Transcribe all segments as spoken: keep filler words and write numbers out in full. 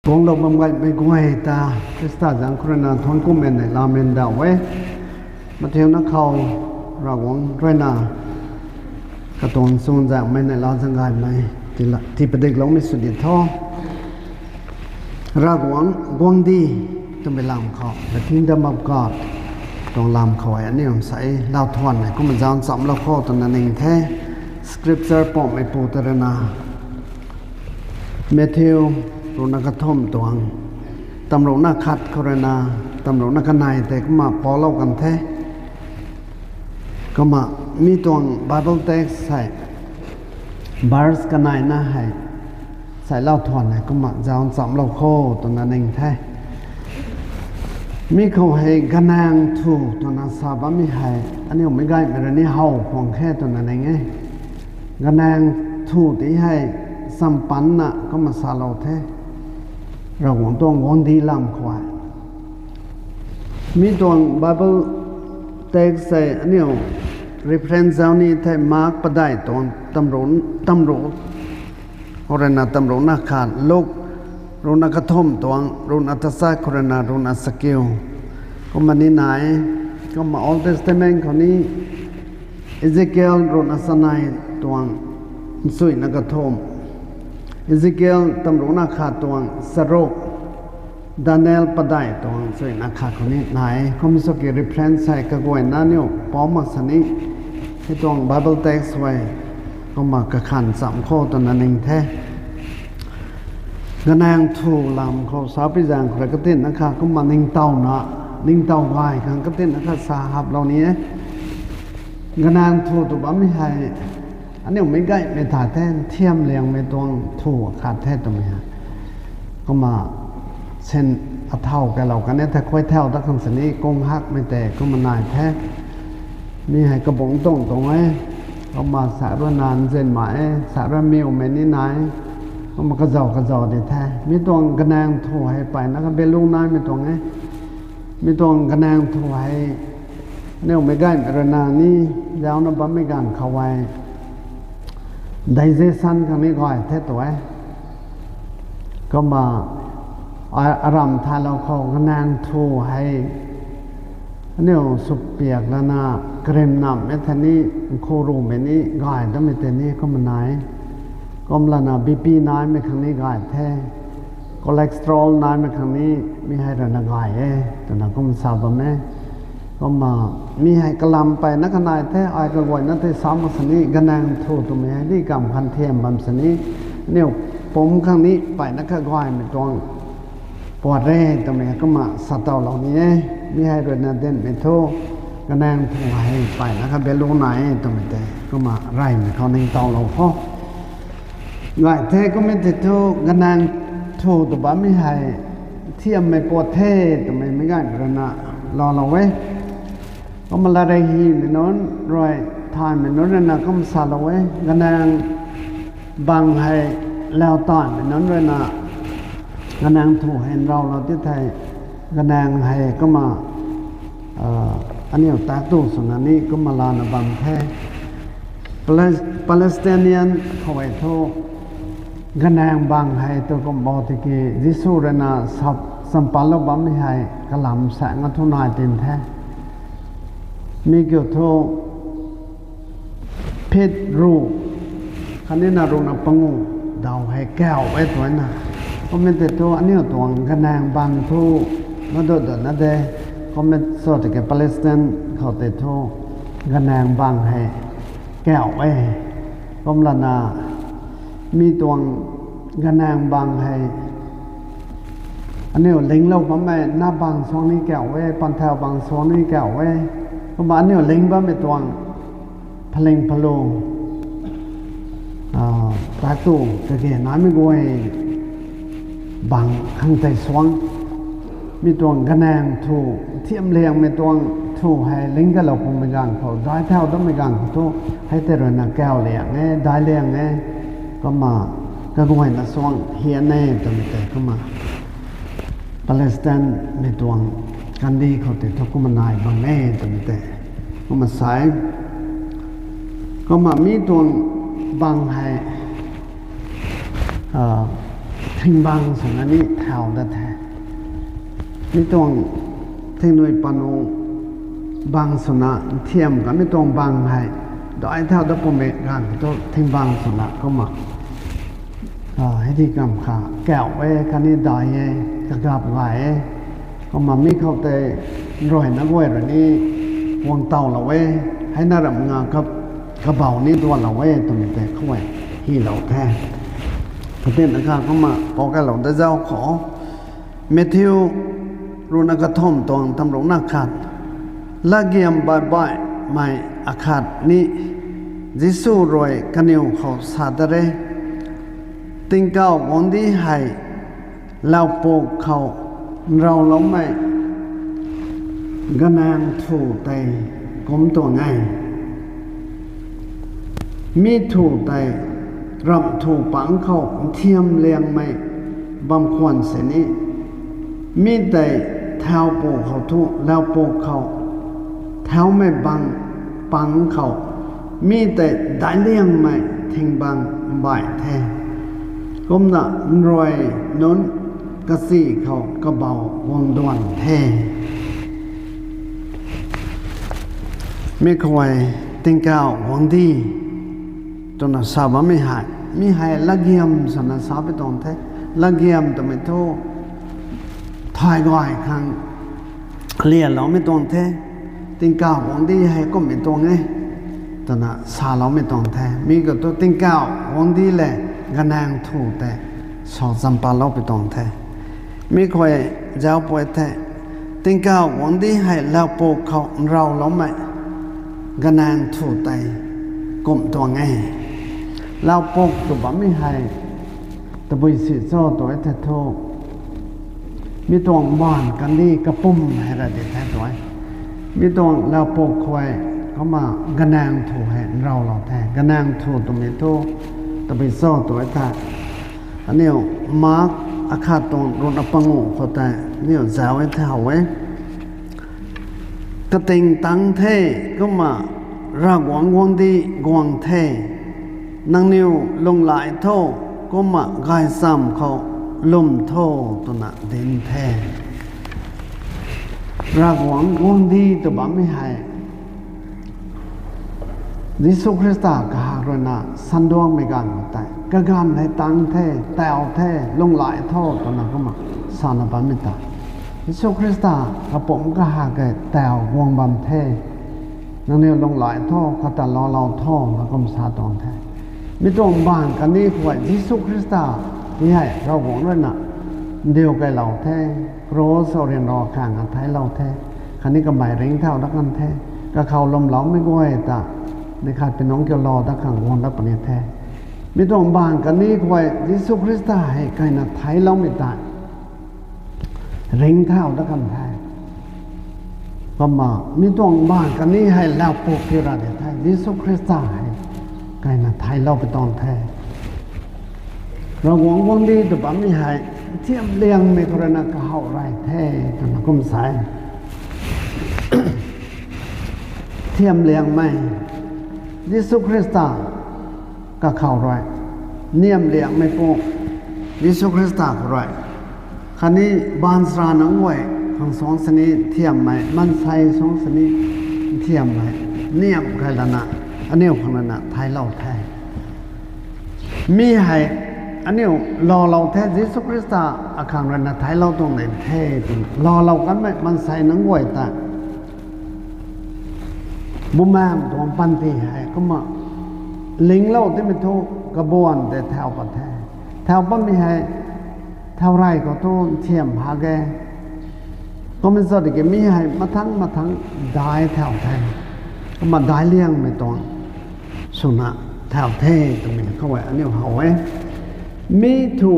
Guanglou bam gaymei guay ta Khrista zaeng khou rui na thuanc kumhmei neihlamei ndauh e. Mathiuna khou Ravguangc rui na katuang chuzaenghmei neihla zaeng gaymei tii padikloumei sw di tho. Ravguangc guangcdic twmei lam khou, the kingdom of God tuang lam khou hei aniu nsei lau thuanmei kumna zauc nchamlou kho twna ning the. Scripture pumhmeipu ta rui na Matthew ruhna kathumh tuang tamruhna khat khou rui na tamruhna kanei tei kumna paulou kan the. Kumna mi tuang Bible text hei verse kaneina hei nsei lau thuan hei kumna zauc nchamlou kho twna ning the. Mi khou hei ganaeng thu twna sa bammei hei aniu meic gaymei rui ni how khwang khe twna ning e. Ganaeng thu tei hei champanna kumna salou the, Ravguangc tuang guangcdic lam khou e. Mi tuang Bible text hei aniu reference zauc ni thei Mark padeih tuang tamruh, tamruh khou rui na tamruhna khat, Luk ruhna kathumh tuang ruhna tachat khou rui na ruhna chakiu kumna ni nai. Kumna Old Testament khou ni Ezekiel ruhna chanei tuang nchuina kathumh, Ezekiel tamruhna khat tuang charuk, Daniel padeih tuang nchuina khat khou ni nai. Kum sw ki reference hei kaguayna niw pou mak sini hei tuang Bible text hei kumna kakhan cham kho twna ning the. Ganaeng thu lam khou sapui zaeng khou rui katinna kha kumna ningtowna, ningtow gay khang katinna kha sa haplou ni e. Ganaeng thu tw bammei hei aniu meic gaymei thay the, nthiamliangmei tuang thu khat the twmei hei kumna sin athau kailou kan e the, khuay thau dat khang sini kung hakmei tei kumna nai the. Mi hei kabungc tuang tuang e. Kumna sa rui na nzianmei e, sa rui miwmei ni nai. Kumna kazauh kazauh di the. Mi tuang ganaeng thu hei mpeyna kha value naimei tuang e. Mi tuang ganaeng thu hei aniu meic gaymei rui na ni zauna bammei ganv khou hei digestion khang ni gay the tu e. Kumna aram thaylou khou ganaeng thu hei aniu supiak lana karim namhmei the ni, nkhu rumei ni gay dammei tei ni kumna nai. Kum lana BP naimei khang ni gay the, cholesterol naimei khang ni mi hei rui na gay e twna kum sa bam e. Kumna mi hei kalam mpeyna kha nai the, ai kaguayna tei sa mak sini ganaeng thu twmei hei di kam khan thiam bam sini aniu pumc khang ni mpeyna kha gaymei tuang puat re twmei kumna sa towlou ni e. Mi hei rui na dinmei thu ganaeng thu hei mpeyna kha value nai e twmei tei kumna reymei khou ningtowlou kho. Gay the kummei tei thu ganaeng thu tw bammei hei thiammei puat the twmei meic gaymei rui na loulou e. Kumna latrik hymei nunc rui, thaymei nunc rui na kum salou e, ganaeng bang hei lau tanmei nunc rui na ganaeng thu hei nrowlou ti thei, ganaeng hei kumna aniu tak tu swna ni kumna lana bam the. Palestinian khou e thu ganaeng bang hei tu kum bo tiki Jisu rui na champanlou bammei hei kalam saeng a thu nai tin the. Mi kiu thu phit ruh khatni na ruhna pangu daw hei kauh e twna. Kummei tei thu aniu tuang ganaeng bang thu madut dana de. Kummei sw tiki Palestine khou tei thu ganaeng bang hei kauh e. Kum lana mi tuang ganaeng bang hei aniu linglou bammei na bang suang ni kauh e, panthau bang suang ni kauh e. Kumna aniu ling bammei tuang phaling phalu, tatu kage naimei guay bang khang tei suang. Mi tuang ganaeng thu, thiamliangmei tuang thu hei ling kalou pumei ganv khou, daic thau dammei ganv khou thu, hei tei rui na kauh liang e, daic liang e. Kumna kaguayna suang hian e twmei tei kumna Palestine mei tuang kandih khou tei thu kumna nai bam e twmei tei kumna sa e. Kumna mi tuang bang hei thingbang swna ni thau dat the. Mi tuang thingnui panu bang swna nthiam ka mi tuang bang hei dai thau dat pumei ganv thu thingbang swna kumna hei di kam kha kauh e, khatni dai e, kagap gay e. Kumna mi khou tei nruayna guay rui ni guang tawlou e, heina ramh nga kap kabau ni duanlou e twmei tei khou e hylou the. Katinna kha kumna pou kailou dat zauc khou, Matthew ruhna kathumh tuang tamruhna khat, latgiam baihbaihmei akhat ni Jisu rui kaniw khou sa dat re, tingkauh guangcdic hei laupuk khou nrauloumei ganang thu tei kum tuang e. Mi thu tei ramh thu pangc khou nthiam liangmei bam khwan sini, mi tei thaupu khou thu laupuk khou thaumei bang pangc khou, mi tei daic liangmei thingbang mbaih the. Kumna nruay nunc kachih khou kabau guang duan the. Mi khou e tingkauh guangcdic twna sa bammei hei, mi hei latgiam swna sa pi tuang the. Latgiam twmei thu thay gay khang lianloumei tuang the. Tingkauh guangcdic hei kummei tuang e twna saloumei tuang the. Mi khou thu tingkauh guangcdic le ganang thu tei sa champa lou pi tuang the. Mi khou e zauc pui the, tingkauh guangcdic hei laupuk khou nrauloumei ganang thu tei kum tuang e. Laupuk tw bammei hei tabui si cho tu e the thu, mi tuang mbaanv kandih kapwm hei ra di the tu e. Mi tuang laupuk khou e kumna ganang thu hei nraulou the. Ganang thu twmei thu tabui cho tu e the. Aniu Mark akhat tuang ruhna panguh khou tei aniu zauc e the how e. Kating tang the, kumna Ravguangc guangcdic guang the. Nangniw lunghlaic tho, kumna gaychamv khou lwm tho, twna dinc the. Ravguangc guangcdic tw bammei hei Jisu Khrista kahak ruina sanduangmei ganv tei kaganv hei tang the, tau the, lunghlaic tho twna kumna sana bammei ta, Jisu Khrista kapumc kahak e tau guang bam the. Nangniw lunghlaic tho, kata loulou tho na kum sa tuang the. Mi tuang mbaanv kandih khou e Jisu Khrista ti hei Ravguangc ruina ndiu kailou the, cross khou ryanra khang a theiclou the, khatni kamei ringcthau dat kan the, kakhou lwmloumei guay ta ni khat pi nungc kiulou dat khang guang dat puni the. Mi tuang mbaanv kandih khou e Jisu Khrista hei kaina theicloumei ta ringcthau dat kan the. Kumna mi tuang mbaanv kandih hei laupuk kiu ra di the, Jisu Khrista hei kaina theiclou pi tuang the. Ravguangc guangcdic tw bammei hei thiamliangmei khou ruina kahaw rey the twna kum sa e. Thiamliangmei, Jisu Khrista kakhou rui, niamliangmei pu, Jisu Khrista khou rui, khatni baanchara nunc guay khang suangc sini nthiammei, maansei suangc sini nthiammei, niamh kay lana aniu khang lana theiclou the. Mi hei aniu loulou the, Jisu Khrista akhang ruina theiclou tuang de the twna loulou kanmei maansei nunc guay ta Bumaengh tuang panty hei kumna linglou timei thu kabuan tei thau pat the. Thau patmei hei thau rey khou thu nthiam hak e. Kumna cho tiki mi hei mathangc mathangc daic thau the. Kumna daic liangmei tuang swna thau the twmei khou e aniu how e. Mi thu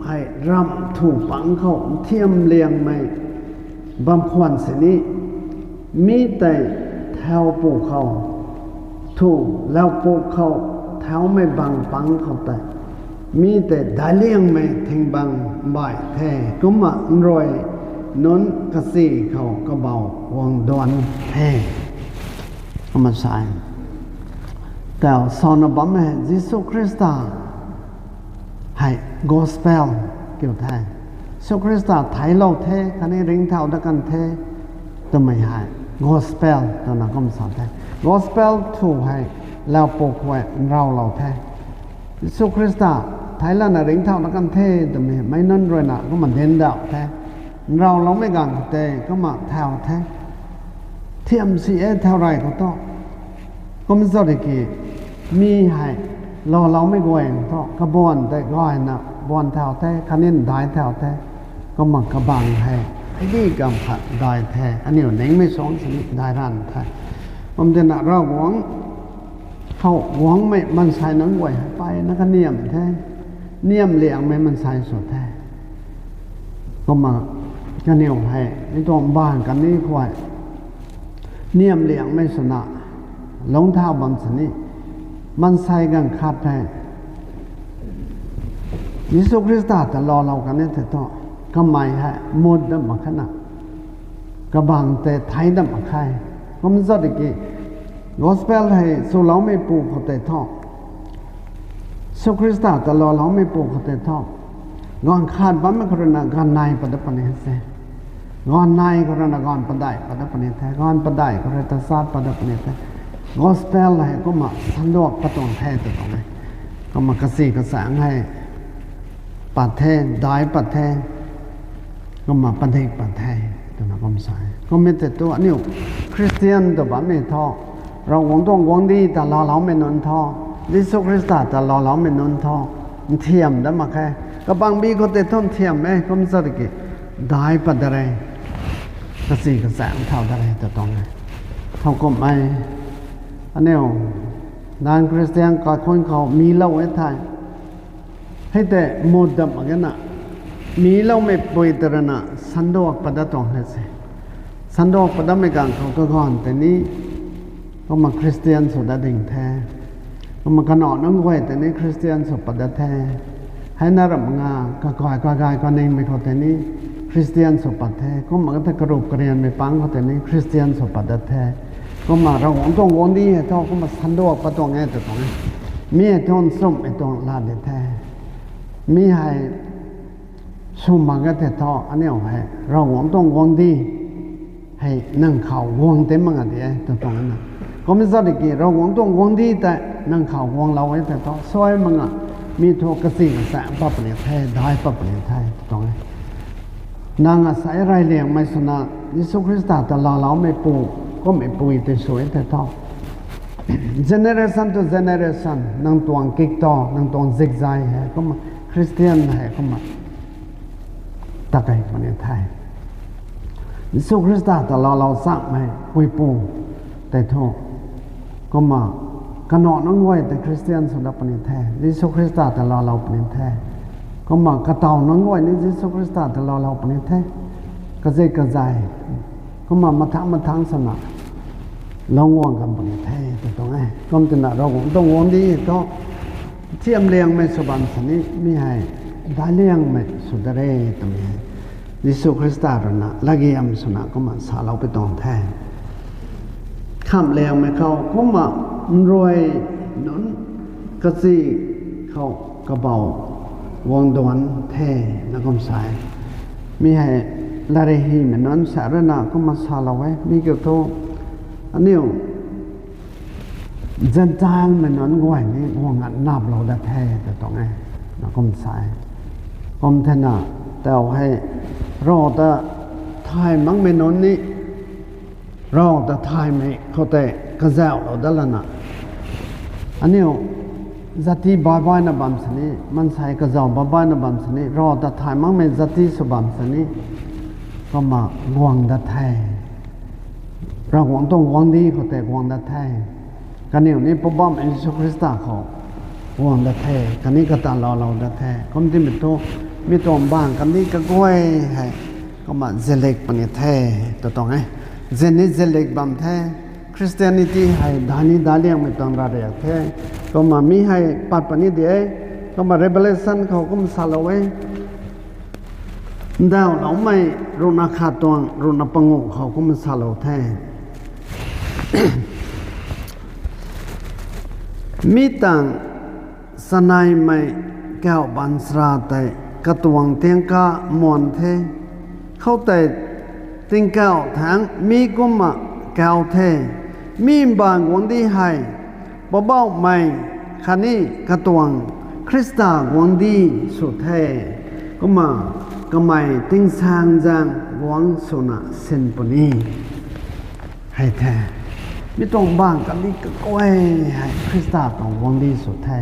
hei ramh thu pangc khou nthiam liangmei bam khwan sini, mi tei thau pu khou thu laupuk khou thaumei bang pangc khou tei mi tei daic liangmei thingbang mbaih the. Kumna nrui nunc kachi khou kabau guang duan the. Kumna sa e. Tau sana bammei Jisu Khrista hei gospel kiu the. Jisu Khrista theiclou the khatni ringcthau dat kan the twmei hei gospel twna kum sa the. Gospel thu hei laupuk khou nrowlou the. Jisu Khrista theic lana ringcthau dat kan the twmei meic nunc ruina kumna dinc dauh the. Nrowloumei ganv khou tei kumna thau the. Thiam si e thau rey khou thu. Kum zat ki mi hei laaloumei guay thu kabuan tei gayna buan thau the, khatni daic thau the. Kumna kabang hei hei di kam khat daic the, aniu ningmei suang sini daic ranv the. Kum tina Ravguangc khou guangmei maansei nunc guay hei mpeyna kaniam the, niamliangmei maansei sw the. Kumna kaniw hei mi tuang mbaanv kandih khou niamliangmei swna lungcthau bam sini, maansei ganv khat hei Jisu Khrista ta laalou kan e thei thu, kamei hei mut dat mak khe na, kabang tei theic dat mak khe. Kum zat ki gospel hei chuloumeipu khou tei thu, Jisu Khrista ta laaloumeipu khou tei thu, ganv khat bammei khou ruina ganv nai pat dat puni the. Ganv nai khou ruina ganv padeih pat dat puni the, ganv padeih khou rui tachat pat dat puni the. Gospel hei kumna sanduak pat tuang the tw tuang e. Kumna kasi kachaengc hei pat the, daic pat the, kumna padik pat the twna kum sa e. Kummei tei thu aniu Christian tw bammei thu, Ravguangc tuang guangcdic ta laaloumei nunc thu, Jisu Khrista ta laaloumei nunc thu, nthiam dat mak khe. Kabangbi khou tei thu nthiam e, kum zat ki daic pat dat re, kasi kachaengc thau dat re tw tuang e. Thowkumhmei aniu non-Christian kaikhunc khou milou e thei, hei tei mut dat mak ge na, miloumei pui tei ruina sanduak pat dat tuang the se. Sanduak pat datmei ganv khou kaganv tei ni kumna Christian sw dat ding the. Kumna kanac nunc guay tei ni Christian sw pat dat the. Heina ramh nga kakai kagay kaningmei khou tei ni Christian sw pat the. Kumna kata karup karianmei pang khou tei ni Christian sw pat dat the. Kumna Ravguangc tuang guangcdic hei thu kumna sanduak pat tuang e tw tuang e. Mi hei thu nchumhmei tuang lat di the. Mi hei sw mak ge thei thu aniu hei Ravguangc tuang guangcdic hei nang khou guang tei mak nga di e tw tuang e na. Kum zat ki Ravguangc tuang guangcdic tei nang khou guanglou e thei thu suai mak nga, mi thu kasi kachaengc pat puni the, daic pat puni the tw tuang e. Nang asei reyliangmei swna Jisu Khrista ta laaloumeipu, kummei pui tei sw e thei thu, generation to generation nang tuang kik ta, nang tuang zikzay hei kumna Christian hei kumna ta kei puni the. Jisu Khrista ta laalou chakmei puipu tei thu, kumna kanac nunc guay tei Christian sw dat puni the, Jisu Khrista ta laalou puni the. Kumna kataw nunc guay ni Jisu Khrista ta laalou puni the. Kazei kazei, kumna mathangc mathangc swna lungc guang kan puni the tw tuang e. Kum tina Ravguangc tuang guangcdic thu thiamliangmei sw bam sini mi hei daic liangmei sw dat re twmei hei Jisu Khrista ruina latgiam swna kumna salou pi tuang the. Khamhliangmei khou kumna nruai nunc kachi khou kabau guang duanc the na kum sa e. Mi hei latrik hymei nunc sa ruina kumna salou e, mi kiu thu aniu Gentile mei nunc guay ni guang naplou dat the tw tuang e na kum sa e. Kum thena, tau hei Rav ta thay makmei nunc ni Rav ta thaymei khou tei kazauhlou dat lana, aniu jati baihbaihna bam sini, maansei kazauh baihbaihna bam sini, Rav ta thay makmei jati sw bam sini, kumna guang dat the. Ravguangc tuang guangcdic khou tei guang dat the. Kaniw ni Poubauhmei Jisu Khrista khou guang dat the, khatni kata laalou dat the. Kumtimei thu mi tuang bang kandih kaguay hei kumna zilik puni the tw tuang e. Zin ni zilik bam the. Christianity hei daic ni daic liangmei tuang ravriak the. Kumna mi hei pat puni de e. Kumna Revelation khou kum salou e. Ndauhloumei ruhna khat tuang ruhna panguh khou kumna salou the. Mi tangv Chaneimei kauh baanchara tei katuang tingkauh muan the. Khoutei tingkauh thangc mi kumna kauh the. Mi mbaanv guangcdic hei Poubauhmei khatni katuang Khrista guangcdic sw the. Kumna kamei tingsaengzaeng guangc swna sin puni hei the. Mi tuang mbaanv kandih kaguay hei Khrista tuang guangcdic sw the.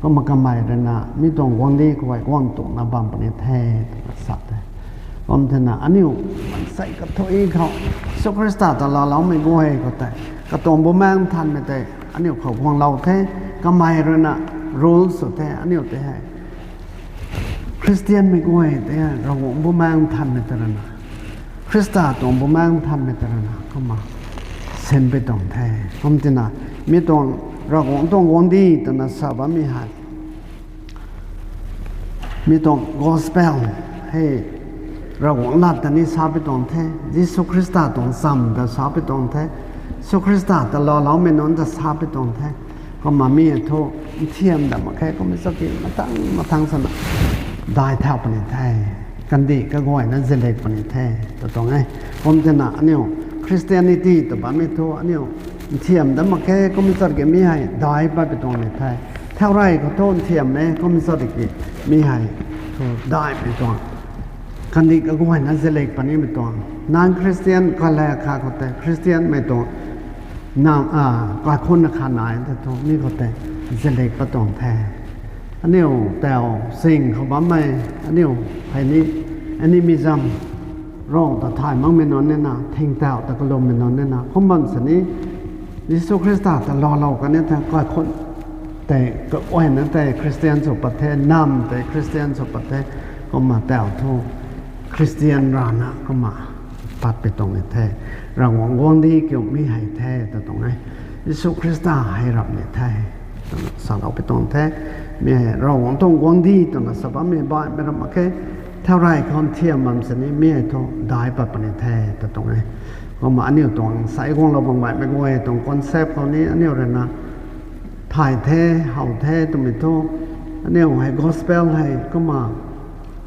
Kumna kamei ruina mi tuang guangcdic khou guang tukna bam puni the, twna sa the. Kum thena aniu maansei kathuic khou Jisu Khrista ta laaloumei guay khou tei, katuang Bumaengh Nthanmei tei aniu khou guanglou the, kamei ruina rule sw the, aniu tei hei Khristianmei guay tei hei Ravguangc Bumaengh Nthanmei ta ruina, Khrista tuang Bumaengh Nthanmei ta ruina kumna sinpui tuang the. Kum tina mi tuang Ravguangc tuang guangcdic twna sa bammei hei mi tuang gospel hei Ravguangc lat ta ni sapui tuang the, Jisu Khrista tuang chamv ta sapui tuang the, Jisu Khrista ta laaloumei nunc ta sapui tuang the. Kumna mi thu nthiam dat mak khe, kumna chaki mathang mathang swna daih thau puni the. Kandih kaguayna zilik puni the, ta tuang e. Kum tina aniu Christianity ta bammei thu aniu nthiam dat mak khe, kumna chaki mi hei daih patpui tuang ni the. Thaurey khou thu nthiam e, kumna chaki mi hei thu daihmei tuang, kandih kaguayna zilik punimei tuang. Non-Christian kala kha khou tei Christianmei tuang na, kaikhunc na kha nai the thu mi khou tei zilik pat tuang the. Aniu tau sing khou bammei, aniu hei ni animism, Ravguangc ta thay makmei nunc nina, thingtauh ta kalummei nunc nina kum bam sini, Jisu Khrista ta laalou kan e the, kaikhunc tei kaguayna tei Christian sw pat the, namv tei Christian sw pat the. Kumna tau thu Christian rana kumna patpui tuang ni the. Ravguangc guangcdic kiu mi hei the, ta tuang e. Jisu Khrista hei rap ni the, twna saloupui tuang the. Mi hei Ravguangc tuang guangcdic twna sa bammei baihmei ram mak khe. Thaurey khou nthiam bam sini mi hei thu daih pat puni the, ta tuang e. Kumna aniu tuang sai guanglou bam baihmei guay tuang concept khou ni aniu ruina thay the, how the twmei thu, aniu hei gospel hei kumna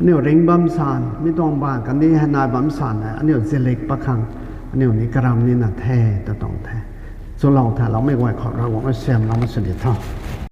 aniu ringc bam san, mi tuang mbaanv kandih hei nai bam san hei aniu zilik pat khang aniu ni karam nina the, ta tuang the. Chulou thaloumei guay khou Ravguangc rui siamlou mak sw di tho.